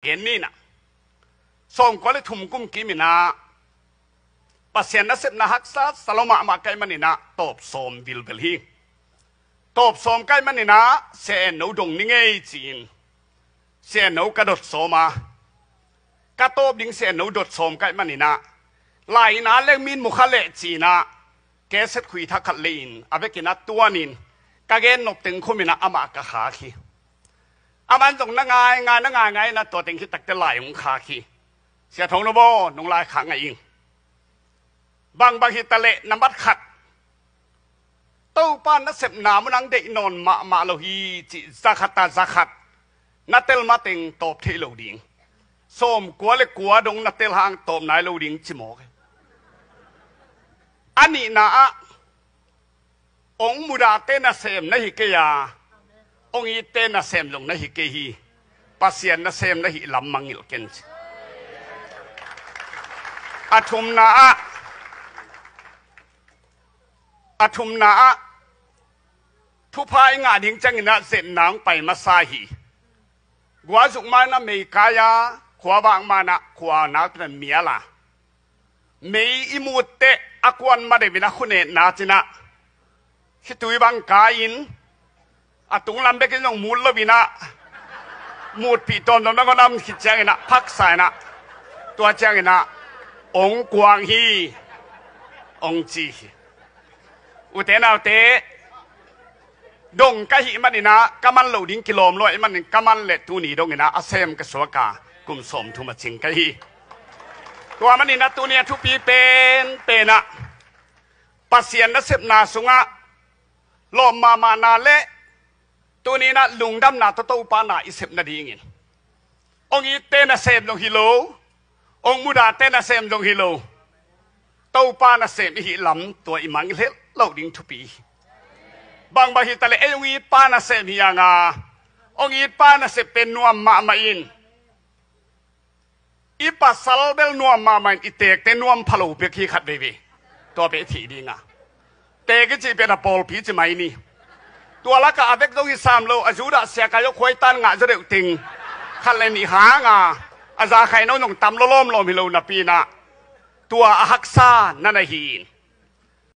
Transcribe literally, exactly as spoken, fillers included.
gen ni in ah, sawmkua le thum kum kim in ah Pasian nasepna haksa sa lo mahmah ka hih manin ah tawp sawm vilvel hi. Tawp sawm ka hih manin ah Sia En No dong ni ngei ci-in Sia En No ka dot sawm a, ka tawp ding Sia En No dot sawm ka hih manin ah, lai-in ah leng min mu kha leh ci-in ah, cassette khui thak khat lei-in a vekin ah tuanin ka gen nop teng khum in ah amah ka khak hi. Aman zong na ngaingai, na ngaingai in ah tua teng khit takteh lai hong khak hi. Sia Thong No baw, nong lai khak ngei ing. Bangbang hi ta leh, nambat khat, Topa nasepna mun ah hong deih nawn mahmah lo hi cih za khat ah za khat na tel mateng tawp thei lo ding. Sawmkua le kua dong na tel hang tawp nai lo ding ci mawk hi. A nihna ah, hong mudahte nasem na hi kei a, hong itte nasem zong na hi kei hi. Pasian nasem na hih lam mangngilh ken ci. A thumna ah, a thumna ah, thupha i ngah ding ciangin ah zepna hong pai masa hi. Guazuk ma in ah mei kai a, khuavak ma in ah khua naute mial a, mei i mut teh a kuan ma deuh in ah khunetna cin ah khitui bang kai-in, a tunglam bekin zong mut lo in ah, mutpih tuamtuam nangawn a om khit ciangin ah phaksa in ah, tua ciangin ah, hong kuang hi, hong ci hi. Ute naute, dong ka hih manin ah ka man loh ding kilawm lua ahih manin ka man leh tuni dongin ah a sem ka suak a, kum sawmthum a cing ka hi. Tua manin ah tuni a thupi penpen ah Pasian nasepna sungah lawm mahmahna le tuni in ah lungdamna tawh Topa na i sep nadingin hong itte nasem zong hi lo, hong mudahte nasem zong hi lo, Topa nasem i hih lam tua i mangngilh loh ding thupi hi. Bangbang hi ta leh ei hong itpa nasem hi hang a, hong itpa nasep pen nuam mahmah in, i pasal bel nuam mahmah in i teekte nuam pha lo bek hi khat veivei. Tua beh theih ding a, teek i cih pen a pawlpi ci mai ni. Tua lakah a vek zong hi sam lo, a Judah sia kai aw khuaitan ngah zaw deuh teng khat le nih hang a, a zakhaihna uh zong tam lawlawm lawm hi lo napi in ah, tua a haksa na na hi in.